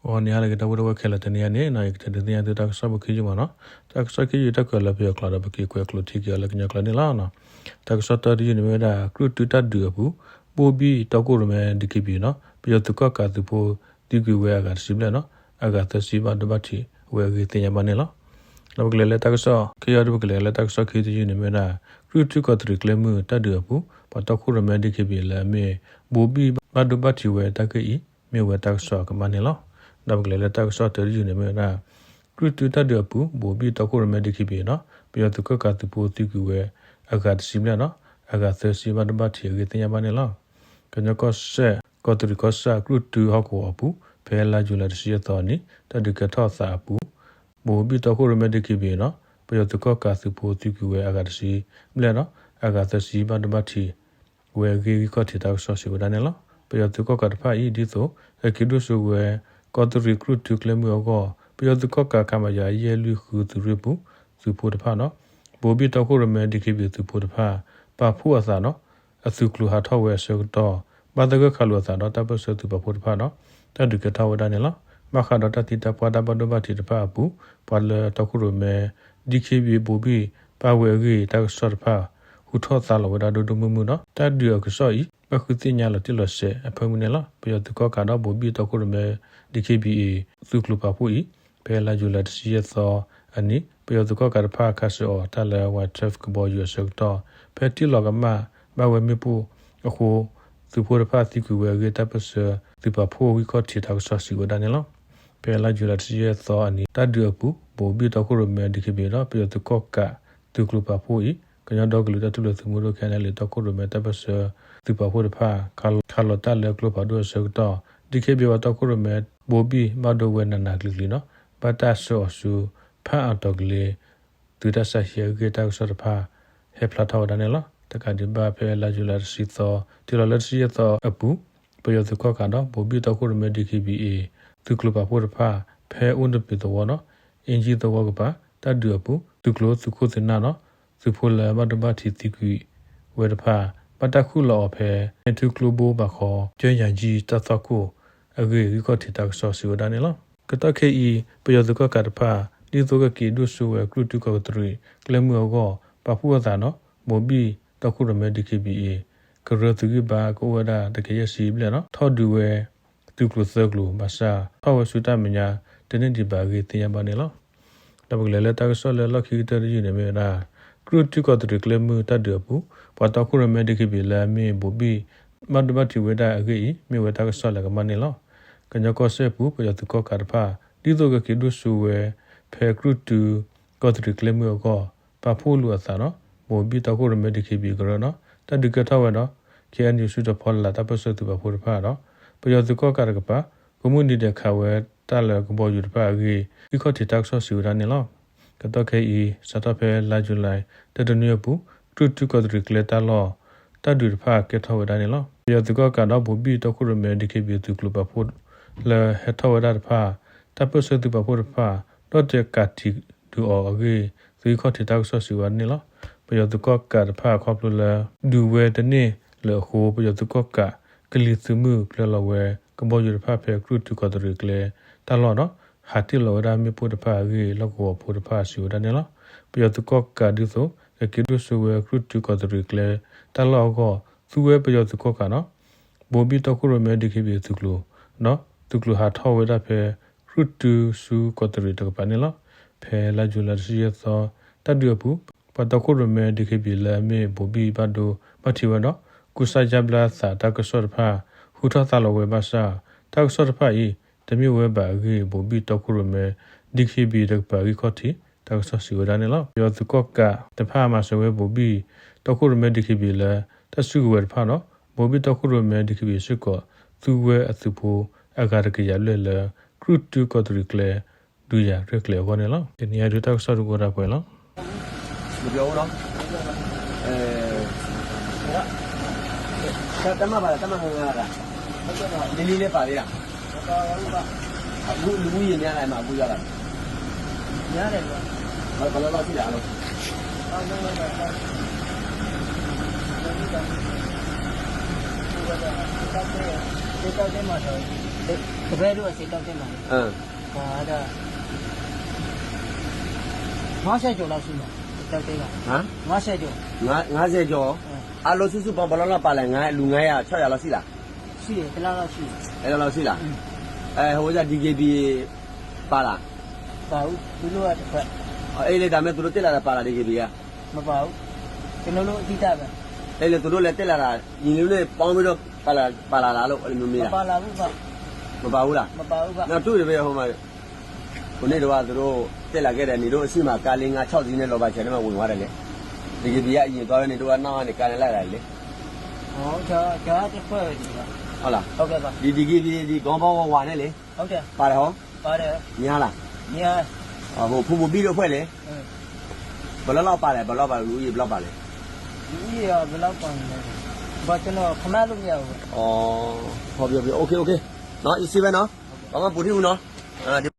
ဂီၤနံၤဟါလၢအဂ့ၤ ဒီပုၢ်ဝဲၢ်ခဲလၢာ်, တနံၤအံၤန့ၣ် ယကတဲဒုးသ့ၣ်ညါသုတၢ်ကစီၣ်ဖိခံယုၢ်မးနီၤ. တၢ်ကစီၣ်ခံယုၢ်အံၤ တၢ်ကွဲးလၢပယီၤကျိာ်ဒီး ပက့ၤကွဲးကျိာ်ထံက့ၤအီၤလၢကညီကျိာ်န့ၣ်လီၤ. တၢ်ကစီၣ်တၢတယုၢ်န့ၣ်မ့ၢ်ဝဲဒၣ် ကြုၢ်တုတၢ်ဒုးအပူၤ ဘိၣ်ဘံၣ်တီခိၣ်ရိၣ်မဲ DKBA နီၤ, ပယီၤသုးကီၣ်ကးသုးဖိသံကွံာ်ဝဲအဂၤတဆံဘျဲၣ်နီၤ, အဂၤသၢဆံဘၣ်ဒိဘၣ်ထံးဝဲအဂ့ၢ်သ့ၣ်ညါဘၣ်န့ၣ်လီၤ. ဒီးပကလဲၤလၢတၢ်ကစီၣ်ခံယုၢ်ဒီး ပကလဲၤလၢတၢ်ကစီၣ်ခံတယုၢ်န့ၣ်မ့ၢ်ဝဲဒၣ် ကြုၢ်တုကီးတရံးကျဲမုၢ်တၢ်ဒုးအပူၤ ပှၤတီခိၣ်ရိၣ်မဲ DKBA လၢအမ့ၢ်ဘိၣ်ဘံၣ်ဘၣ်ဒိဘၣ်ထံးဝဲတၢ်ဂ့ၢ်အံၤ မ့ၢ်ဝဲတၢ်ကစီၣ်အကမၣ်န့ၣ်လီၤ. ဒီးပကလဲၤလၢတၢ်ကစီၣ်တယုၢ်န့ၣ်မ့ၢ်ဝဲဒၣ် ကြုၢ်တုတၢ်ဒုးအပူၤ ဘိၣ်ဘံၣ်တီခိၣ်ရိၣ်မဲ DKBA နီၤ, ပယီၤသုးကီၣ်ကးသုးဖိသံကွံာ်ဝဲအဂၤတဆံဘျဲၣ်နီၤ, အဂၤသၢဆံဘၣ်ဒိဘၣ်ထံးအဂ့ၢ်သ့ၣ်ညါဘၣ်န့ၣ်လီၤ. ကညီကီၢ်စဲၣ် ကီးတရံးကီၢ်ဆၣ် ကြုၢ်တုဟီၣ်ကဝီၤအပူၤ ဖဲလါယူၤလံတဆံယဲၢ်သီအနံၤ တၢ်ဒုးကဲထီၣ်အသးအပူၤ ဘိၣ်ဘံၣ်တီခိၣ်ရိၣ်မဲ DKBA နီၤ, ပယီၤသုးကီၣ်ကးသုးဖိသံကွံာ်ဝဲအဂၤတဆံဘျဲၣ်နီၤ, အဂၤသၢဆံဘၣ်ဒိဘၣ်ထံးဝဲအဂ့ၢ် ဂံၢ်ခီၣ်ထံးတၢ်ကစီၣ်စံးဝဲဒၣ်န့ၣ်လီၤ. ပယီၤသုးကီၣ်ကးတဖၣ်အံၤ ဒ်သိးကက့ၤဒိၣ်စိဝဲ ကီးတရံးကြုၢ်တုကျဲမုၢ်အဂီၢ် ပယီၤသုးကီၣ်ကး ခမရ ယဲၢ်လွံၢ်ဃု သုးရ့ၣ်ပူၤ သုးဖိတဖၣ်နီၤ, ဘိၣ်ဘံၣ်တီခိၣ်ရိၣ်မဲ DKBA သုးဖိတဖၣ် ပာ်ဖှိၣ်အသးနီၤ, အသုးကျိၤဟးထီၣ်ဝဲအဆၢကတီၢ် ဘၣ်သဂၢၢ်ခးလိာ်အသးဒီးတၢ်ပၢၢ်ဆၢသုးပာ်ဖှိၣ်တဖၣ်ဒီး တၢ်ဒုးကဲထီၣ်ဝဲဒၣ်န့ၣ်လီၤ. ဘၣ်ဃးဒီးတၢ်သံတၢ်ပှၢ်တၢ်ဘၣ်ဒိဘၣ်ထံးတဖၣ်အပူၤ ပှၤလၢတီခိၣ်ရိၣ်မဲ DKBA ဘိၣ်ဘံၣ်ပာ်ဝဲအဂ့ၢ် တၢ်ကစီၣ်တဖၣ် ဟူထီၣ်သါလီၤဝဲဒၣ်ဒိၣ်ဒိၣ်မုၢ်မုၢ်ဒီး တၢ်ဒုးအကစီၣ်အံၤ ဘၣ်ဃုသ့ၣ်ညါလီၤတံၢ်လီၤဆဲးအဖၢမုၢ်န့ၣ်လီၤ. ပယီၤသုးကီၣ်ကးဒီးဘိၣ်ဘံၣ်တီခိၣ်ရိၣ်မဲ DKBA သုးကျိၤပာ်ဖှိၣ်အံၤ ဖဲလါယူၤလံတဆံယဲၢ်သီအနံၤ ပယီၤသုးကီၣ်ကးတဖၣ်ခးစၢၤအီၤတၢ်လၢ Y twelve ကဘီယူၤအဆၢကတီၢ် ဖဲထံၣ်လီၤကမၣ်ဘၣ်ဝဲမ့ၣ်ပိၢ်အဃိ သုးဖိတဖၣ်သံကွံာ်ဝဲအဂ့ၢ် တၢ်ပၢၢ်ဆၢသုးပာ်ဖှိၣ်ဂံၢ်ခီၣ်ထံးတၢ်ကစီၣ်စံးဝဲဒၣ်န့ၣ်လီၤ. ဖဲလါယူၤလံတဆံယဲၢ်သီအနံၤ တၢ်ဒုးအပူၤ ဘိၣ်ဘံၣ်တီခိၣ်ရိၣ်မဲ DKBA ဒီး ပယီၤသုးကီၣ်ကးသုးကျိၤပာ်ဖှိၣ်အံၤ ကညီဒီကလုာ်တၢ်ထူၣ်ဖျဲးသုးမုၢ်ဒိၣ် KNLA တီခိၣ်ရိၣ်မဲတၢ်ပၢၢ်ဆၢသုးပာ်ဖှိၣ်တဖၣ် ခးလီၤတၢ်လၢကျိဖးဒိၣ်အဆၢကတီၢ် DKBA ပှၤတီခိၣ်ရိၣ်မဲ ဘိၣ်ဘံၣ်ဘၣ်ဒိဝဲနးနးကျံၤကျံၤဒီး ဘၣ်တၢ်ဆှၢအီၤဆူ ဖၣ်အၣ်တီၤကလ့ သုးတၢ်ဆါဟံၣ်အဂ့ၢ် တၢ်ကစီၣ်တဖၣ် ဟဲဖျါထီၣ်ဝဲဒၣ်န့ၣ်လီၤ. တကးဒံးဘၣ်ဖဲလါယူၤလံတဆံသီ တုၤလီၤလၢတဆံယဲၢ်သီအပူၤ ပယီၤသုးကီၣ်ကးဒီးဘိၣ်ဘံၣ်တီခိၣ်ရိၣ်မဲ DKBA သုးကျိၤပာ်ဖှိၣ်တဖၣ် ဖဲအိၣ်တပ့ၤသဝီနီၤ အ့ၣ်ကၠံၣ်သဝီကပၤ တၢ်ဒုးအပူၤ သုးကျိၤသုးခိၣ်သုးနၢ်နီၤ သုးဖိလၢဘၣ်ဒိဘၣ်ထံးသံကွံာ်ဝဲတဖၣ် ဘၣ်တၢ်ခူၣ်လီၤအီၤဖဲ မဲာ်ထူကျိဘိဘၣ်ဃီ ကၠၢယၤကၠံၣ်တၢ်သွၣ်ခိၣ်အဂ့ၢ် ဂံၢ်ခီၣ်ထံးတၢ်ကစီၣ်စံးဝဲဒၣ်န့ၣ်လီၤ. ကတီၢ်ခဲအံၤ ပယီၤသုးကီၣ်ကးတဖၣ် ဒ်သိးကက့ၤဒိၣ်စိဝဲ ကြုၢ်တုကီးတရံးကျဲမုၢ်အဂီၢ် ပာ်ဖှိၣ်အသးဒီး ဘိၣ်ဘံၣ်တီခိၣ်ရိၣ်မဲ DKBA ကရၢသုးဂံၢ်ဘါ ကအိၣ်ဝဲဒၣ်တကယၤယဲၢ်ဆံဘျဲၣ်ဒီး ထီၣ်ဒုးဝဲ သုးကျိၤသၢကျိၤ ဘၣ်ဆၣ် ထီၣ်ဝဲဆူတၢ်မဲာ်ညါ တန့ၢ်ဒံးဘၣ်အဂ့ၢ်သ့ၣ်ညါဘၣ်န့ၣ်လီၤ. ဒီးပကလဲၤလၢတၢ်ကစီၣ်လၢလီၢ်ခံကတၢၢ်တယုၢ်န့ၣ်မ့ၢ်ဝဲဒၣ် ကြုၢ်တုကီးတရံးကျဲမုၢ်တၢ်ဒုးအပူၤ ပှၤတီခိၣ်ရိၣ်မဲ DKBA လၢအမ့ၢ်ဘိၣ်ဘံၣ် ဘၣ်ဒိဘၣ်ထံးဝဲဒၣ်အဂ့ၢ်အံၤ မ့ၢ်ဝဲတၢ်ကစီၣ်လၢအကမၣ်န့ၣ်လီၤ. ကညီကီၢ်စဲၣ်ပူၤ ပယီၤသုးကီၣ်ကးတဖၣ် ဒ်သိးကက့ၤဒိၣ်စိဝဲ ဖဲကြုၢ်တုကီးတရံးကျဲမုၢ်အဂီၢ် ပာ်ဖှိၣ်လိာ်အသးဒီး ဘိၣ်ဘံၣ်တီခိၣ်ရိၣ်မဲ DKBA ကရၢဒီး တၢ်ဒုးကဲထီၣ်ဝဲဒီး KNU စုတီၤဖီလာ်တၢ်ပၢၢ်ဆၢသုးပာ်ဖှိၣ်တဖၣ်ဒီး ပယီၤသုးကီၣ်ကးတကပၤ ကိးမုၢ်နံၤဒဲးခးဝဲတၢ်လၢကဘီယူၤတဖၣ်အဂ့ၢ် ဂံၢ်ခီၣ်ထံးတၢ်ကစီၣ်စံးဝဲဒၣ်န့ၣ်လီၤ. ကတီၢ်ခဲအံၤ စးထီၣ်ဖဲလါယူၤလံ တတနွံအပူၤ ကြုၢ်တုကီးတရံးကျဲတၢ်လီၢ် တၢ်ဒုးတဖၣ်ကဲထီၣ်ဝဲဒၣ်န့ၣ်လီၤ. ပယီၤသုးကီၣ်ကးဒီးဘိၣ်ဘံၣ်တီခိၣ်ရိၣ်မဲ DKBA သုးကျိၤပာ်ဖှိၣ် လၢဟဲထီၣ်ဝဲဒၣ်တဖၣ် တၢ်ပၢၢ်ဆၢသုးပာ်ဖှိၣ်တဖၣ် ဒီးတဲာ်ကးထံးဒုးအီၤအဂ့ၢ် သုးဂံၢ်ခီၣ်ထံးတၢ်ကစီၣ်စံးဝဲဒၣ်န့ၣ်လီၤ. ပယီၤသုးကီၣ်ကးတဖၣ်ခီဖျိလၢ ဒုးဝဲတန့ၢ်လၢၤအဃိ ပယီၤသုးကီၣ်ကး ကလံၤသုးမုၢ်ပျၢၤလီၤဝဲ ကဘီယူၤတဖၣ်ဖဲကြုၢ်တုကီးတရံးကျဲတၢ်လီၢ်ဒီး ဟးတ့ၢ်လီၤဝဲဒၣ်မ့ၣ်ပိၢ်တဖၣ်အဂ့ၢ် လီၢ်ကဝီၤဖိတဖၣ်စံးဝဲဒၣ်န့ၣ်လီၤ. ပယီၤသုးကီၣ်ကးဒ်သိး ကက့ၤဒိၣ်စိဝဲကြုၢ်တုကီးတရံးကျဲတၢ်လီၢ်အဂီၢ် သူဝဲပယီၤသုးကီၣ်ကးဒီး ဘိၣ်ဘံၣ်တီခိၣ်ရိၣ်မဲ DKBA သုးကျိၤ ဒီးသုးကျိၤဟးထီၣ်ဝဲဒၣ်ဖဲ ကြုၢ်တုဆူကီးတရံးတကပၤန့ၣ်လီၤ. ဖဲလါယူၤလံတဆံယဲၢ်သီ တၢ်ဒုးအပူၤ ပှၤတီခိၣ်ရိၣ်မဲ DKBA လၢအမ့ၢ်ဘိၣ်ဘံၣ်ဘၣ်ဒိဘၣ်ထံးဝဲဒီး ကူစါယါဘျါသးတၢ်ကစီၣ်တဖၣ် ဟူထီၣ်သါလီၤဝဲဘၣ်ဆၣ် တၢ်ကစီၣ်တဖၣ်အံၤ တမ့ၢ်ဝဲဘၣ်အဂ့ၢ် ဘိၣ်ဘံၣ်တီခိၣ်ရိၣ်မဲ DKBA တကပၤဂံၢ်ခီၣ်ထံး တၢ်ကစီၣ်စံးဝဲဒၣ်န့ၣ်လီၤ. ပယီၤသုးကီၣ်ကးတဖၣ်မၤစၢၤဝဲဘိၣ်ဘံၣ်တီခိၣ်ရိၣ်မဲ DKBA လၢတၢ်စုကဝဲၤတဖၣ်ဒီး ဘိၣ်ဘံၣ်တီခိၣ်ရိၣ်မဲ DKBA စ့ၢ်ကီး သူဝဲအသုးဖိအဂၤတကယၤဘျဲၣ်လၢ ကြုၢ်တုကီးတရံးကျဲ ဒုးယၤရဲၣ်ကျဲၤအဂီၢ်န့ၣ်လီၤ. တနံၤအံၤဒုးတၢ်ကစီၣ်ဒုးကအိၣ်ဒၣ်ပှဲၤလီၤ. တၢ်တဲမၤစၢၤ တပၢၢ်ဒိၣ်အစ့ တၢ်တဲမး, ပှၤဒီး ငါးဆယ်ကျော်လောက်ရှိမယ်, တၢ်တဲမး, ငါးဆယ်ကျော်, ငါးဆယ်ကျော်, အါလိၤစုစုပေါင်း ပှၤလီၢ်လီၢ်ပာ်လဲၣ်, လူငါးရာ ခြောက်ရာလောက်ရှိလား, ရှိတယ်, တစ်လလောက်ရှိတယ်, တစ်လလောက်ရှိလား, ဟို ဒီး ဒီက့ဘံၣ် ပာ်လၢ်, ပာ်အူသူၣ်လၢတခွဲး, အဲ လၢတၢ်မ့ၢ်သူတို့တဲလၢ်ဒီး ပာ်လၢ် ဒီက့ဘံၣ်ဧါ, မပာ်အူ, ကနိလိၣ်အသံတၢ်ဘၣ်, အဲ လၢသူတို့လဲၤတဲလၢ်ဒီး ယံာ်လံန့ၣ် ပီမ့ၢ်ဒီး ပာ်လၢ်လၢ်လီၤ လၢမ့ၢ်မ့ၢ်လၢ်, မပာ်အူလၢ်, နတူၢ်တဘ့ၣ်ဟိမး, အဃိန့ၣ်ဒီးဝဲသူတို့ တဲလၢ်ကဲဒီး န့ၣ်ဒိၣ်အဆံမး ကါလၢ ငါးခြောက်ဆံန့ၣ် လီၤဘၣ်ဆဲးန့ၣ်မး ဝ့ၤဝါဒီးလဲၣ်, ဒီက့ဘံၣ်အယံာ်သွားဝဲန့ၣ် ဒိၣ်ဝဲနီၣ်ဝဲန့ၣ် ကါန့ၣ်လၢ်လၢ်လဲၣ်, လီၤ, ဒ် ဒီက့ဘံၣ် ဒ်ကီဘီဝဲဝါန့ၣ်လံ, ပာ်လၢ်ဟီ, မ့ၢ်လၢ်, ဖိမုၣ်ဘံၣ်ဒိၣ်ဖှဲၣ်လဲၣ်, ပလီၢ်လီၢ်ပာ်လဲၣ်, ပလီၢ်ပာ် လူဦးရေ ဘျီပာ်လဲၣ်, လူဦးရေ ဘျီပာ်န့ၣ်လဲၣ်, ပှၤကနီၤ ခမၢ်လိၣ်မ့ၢ်အဝဲ, ဖီဘီဘီ OK OK, ယစံးဝဲနီၤ, ပှၤမ့ၢ်ပူၤထံၣ်အူနီၤ,